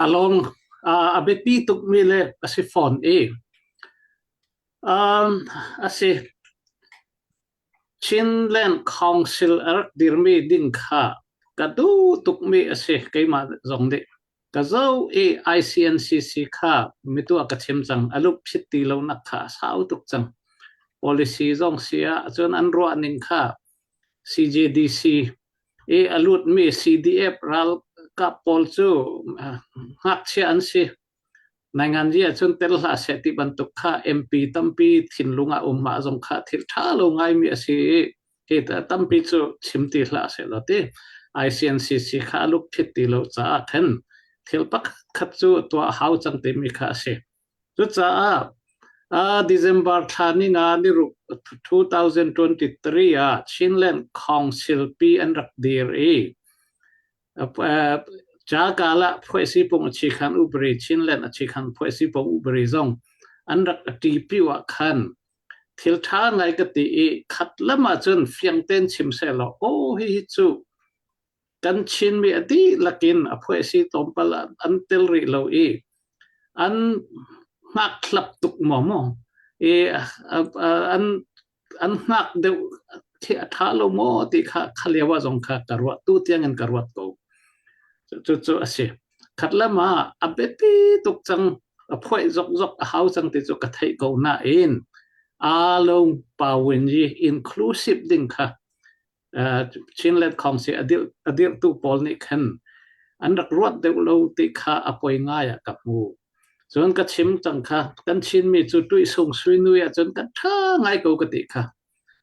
A lawng a biapi tukmi le a si fawn i a si. Chinland Council a rak dirmi ding kha ka duh tukmi a si keimah zong nih. Ka zoh i ICNCC kha mituah ka chim cang. A lupphit ti lonak kha a sau tuk cang. Policy zong si ah cun an ruah ning kha CJDC i a lutmi CDF ralkap pawl cu ngakchia an si. Nainganzi ahcun tel hlah seh ti bantuk kha MP tampi thinlung ah um mah zong kha thil ṭha lo ngaimi a si i hi tampi cu chim ti hlah seh law ti ICNCC kha a lukphit ti lo caah khan thil pakhat khat cu tuah hau cang timi kha a si. Cucaah December thla ni nga ni ruk 2023 ah Chinland Council pi an rak dir i Cakal ah phuaisipung a chikhan upari Chinland a chikhan phuaisipung upari zong an rak ṭipiu ah khan thil ṭha ngai ka ti i khat lam ahcun fiang tein chim sehlaw aw hihi cu kan Chinmi a dihlak in a phuaisi tlawmpal an tel rih lo i an hngakhlap tuk maw maw i an an hngak deuh khi a ṭha lo maw ti kha kha lio ah zong kha ka ruah tu tiang in ka ruat ko. Cucu a si. Khat lam ah a biapi tuk cang a phuaih zokzok a hau cang ti cu ka theih ko nain aa lo pa win yi inclusive ding kha Chinland Council a dirhtu pawl nih khan an rak ruat deuh lo ti kha a poi ngai ah ka hmu. Cun ka chim cang kha kan Chinmi cu tuihsung suinui ahcun kan ṭha ngai ko ka ti kha.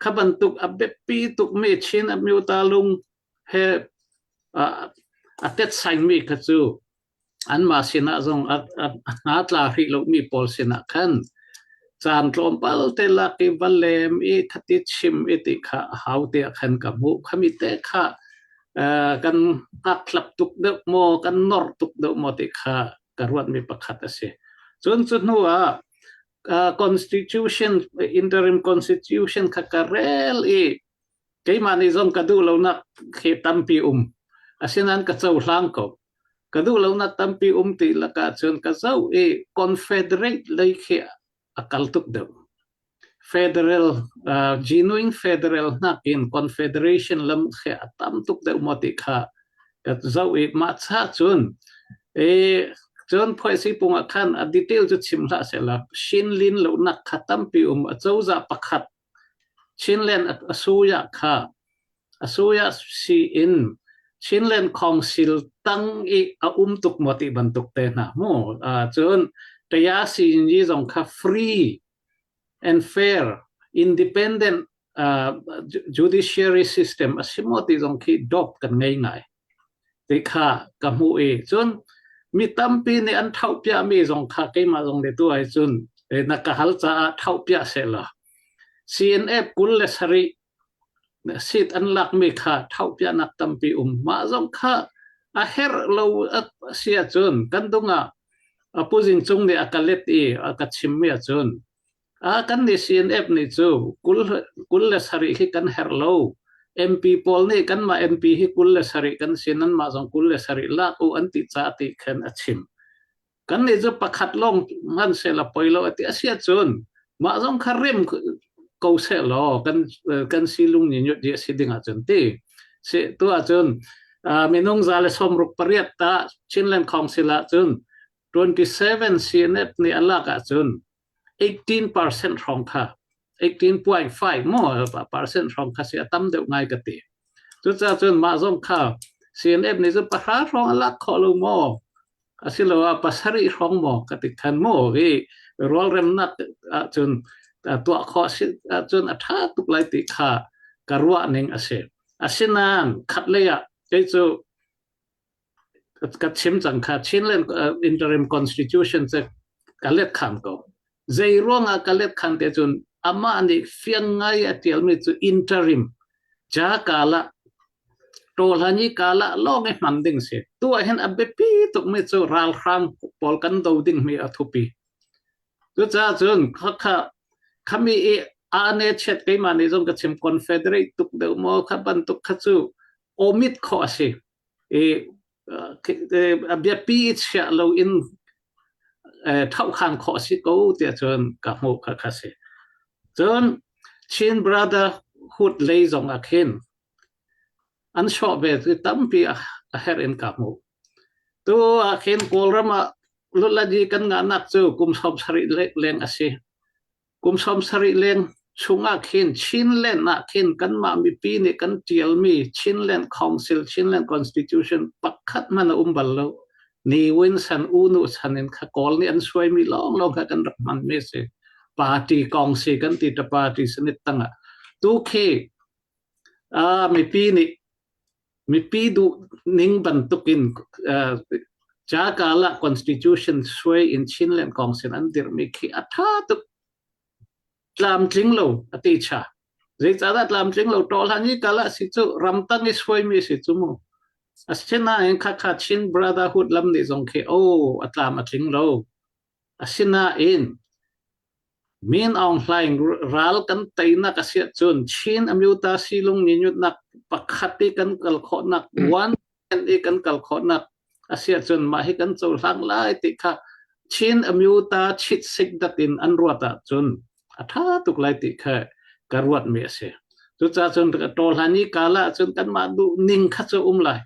Kha bantuk a biapi tukmi Chin Amyota lung he a tetsaingmi kha cu anmah sinah zong a hna tla hrih lomi pawl sinah khan caan tlawmpal te lak i va lem i khati chim i ti kha a hau tiah khan ka hmuh. Khami te kha kan hngakhlap tuk deuh maw, kan nor tuk deuh maw ti kha ka ruatmi pakhat a si. Cun cu hnu ah constitution, interim constitution kha ka rel i keimah nih zong ka duh lonak khi tampi um. Asinain ka cohlang ko. Ka duh lonak tampi um ti lakah cun ka zoh i Confederate lei khi a kal tuk deuh. Federal, genuine federal nakin Confederation lam khi a tam tuk deuh maw ti kha ka zoh i mah cha cun e cun phuaisi pung ah khan a detail cu chim hlah sehla Shinlin lonak kha tampi um a cozah pakhat Chinland a suya kha a suya si in Chinland Council tang i a um tuk maw ti bantuk te hna mu cun Taya Sinyi zong kha free and fair independent judiciary system a si maw ti zong khi dop kan ngei ngai. Ti kha ka hmuh i cun mi tampi nih an ṭhauhpiahmi zong kha keimah zong nih tu ai cun na ka hal caah ṭhauhpiah sehlaw CNF 27 seat an lakmi kha ṭhauhpiahnak tampi um. Mah zong kha a herh lo a si ahcun kan dung ah a Pu Zing Cung nih a ka let i a ka chimmi ahcun Ah kan nih CNF nih cu 27 hi kan herh lo. MP pawl nih kanmah MP hi 27 kan si nanmah zong 27 lak u an ti ca ti khan a chim. Kan nih cu pakhat lawng hman seh la poi lo a ti a si ahcun mah zong kha rem ko seh law kan kan silung ni nyut di a si ding ahcun ti. Si tu ahcun minung 168 ta Chinland Council ahcun 27 CNF nih a lak ahcun 18% hrawng kha 18.5 maw percent hrawng kha si a tam deuh ngai ka ti. Cucaah cun mah zong kha CNF nih cun pahra hrawng a lak khawh lo maw asiloah pasarih hrawng maw ka ti than maw i rualremnak ahcun tuah khawh si ahcun a ṭha tuk lai ti kha ka ruah ning a si. Asinain khatlei ah kei cu Ka chim cang kha Chinland interim constitution cu ka let khan ko. Zei ruangah ka let khan te cun amah nih fiang ngai a tialmi cu interim ja kala tawlhani kala lawng i hman ding si. Tu ah hin a biapi tukmi cu ralhrang pawl kan do ding mi a thupi. Cucaah cun khakha khami i ane chet keimah nih zong ka chim confederate tuk deuh maw kha bantuk kha cu omit khawh a si. I A biapi i chiah loin thohkhan khawh a si ko tiah cun ka hmuh kha kha si. Cun Chin Brotherhood lei zong ah khin an sawh ve cu tampi a herh in ka hmuh. Tu ah khin Kawlram ah lutlaji kan ngahnak cu kum 70 leng a si. Kum 70 leng chungah khin Chinland ah khin kanmah mipi nih kan ṭialmi Chinland Council, Chinland Constitution pakhat hmanh a um bal lo. Ni Win San U Nu chan in kha Kawl nih an suaimi lawnglawng kha kan rak hmanmi a si. Party kong si kan ti ta party sanit tangah. Tu khi mipi nih mipi duh ning bantukin Jakala Constitution suai in Chinland Council an dirhmi khi a ṭha tuk. Tlamtling lo a ti cha. Zeicahdah tlamtling lo ṭawh hlan i kal ah si cu ramtang i suaimi si cu mu. Asinain khakha Chin Brotherhood lam nih zong khi oh a tlam a tling lo. Asinain Min Aung Hlaing ral kan teinak a si ahcun Chin Amyota silung nyinyutnak pakhat i kan kal khawhnak one i kan kal khawhnak a si ahcun mah hi kan cohlang lai ti kha Chin Amyota chit sik dat in an ruat ahcun a ṭha tuk lai ti kha ka ruatmi a si. Cucaah cun tawhlan i kala ahcun kanmah duh ning kha cu um lai.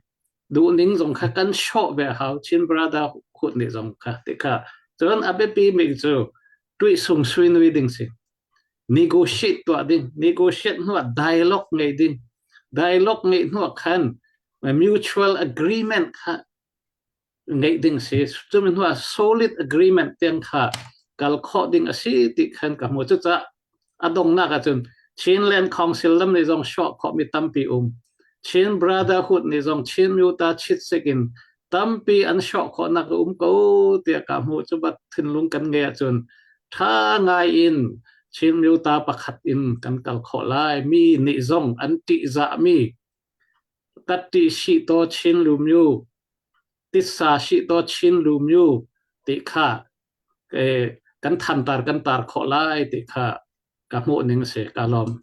Duhning zong kha kan hrawh ve a hau. Chin Brotherhood nih zong kha ti kha. Cun a biapi mi cu tuihsung suinui ding si. Negotiate tuah ding. Negotiate hnuah dialogue ngei ding. Dialogue ngeih hnuah khan mutual agreement kha ngeih ding si. Cumi hnuah solid agreement tiang kha kal khawh ding a si ti khan ka hmu. Cucaah A donghnak ahcun Chinland Council lam nih zong hrawh khawhmi tampi um. Chin Brotherhood nih zong Chin Myuta chitsik in tampi an hrawh khawhnak a um ko tiah ka hmuh. Cu bak thinlung kan ngeih ahcun ṭha ngai in Chin Myuta pakhat in kan kal khawh lai. Mi nih zong an ṭihzahmi Katti Shihtaw Chin Lu Myu, Titsa Shihtaw Chin Lu Myu ti kha kan thantar kan tar khawh lai ti kha ka hmuh ning a si. Ka lawm.